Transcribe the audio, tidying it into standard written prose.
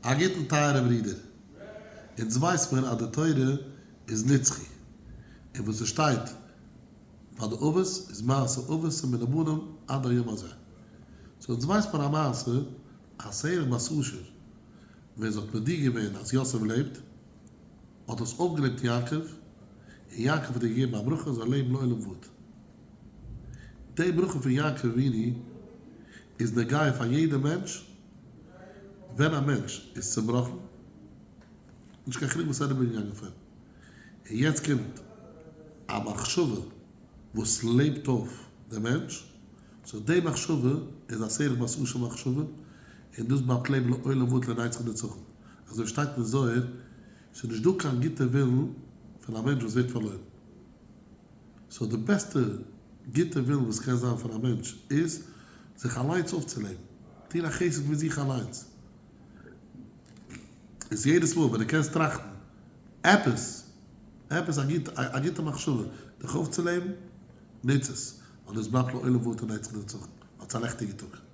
א גוטן טייערע ברידער, אונז ווייס מיר אז די תורה איז נצחי, און וואס עס שטייט ביי די אבות איז מעשה אבות סימן לבנים עד היום הזה. סאו אונז ווייס מיר א מעשה אז שרח בת אשר ווען זי האט מודיע געווען אז יוסף לעבט, האט עס אויפגעלעבט יעקב, און יעקב האט איר געגעבן א ברכה זאל לעבן לעולם ועד. די ברכה פון יעקב אבינו איז נוגע פאר יעדע מענטש, ווען א מענטש איז צובראכן, נישט קיין חילוק וואס איז אריבערגעגאנגען אויף אים, און יעצט קומט א מחשבה וואס לעבט אויף דעם מענטש, סאו די מחשבה איז א שרח בת אשר מחשבה, און דאס בלייבט לעבן לעולם ועד לנצח נצחים, אזוי ווי שטייט אין זוהר, ס'איז נישט דא קיין גוטע ווילן פון א מענטש וואס ווערט פארלוירן. סאו די בעסטע גוטע ווילן וואס קען זיין פאר א מענטש איז זיך אליינס אויפצולעבן, טון א חסד מיט זיך אליינס. איז יעדעס מאל ווען דו קענסט טראכטן עפעס, עפעס א גוטע מחשבה דיך אויפצולעבן, נוץ עס, ווייל דאס בלייבט לעולם ועד לנצח נצחים. האטס א לעכטיגע טאג.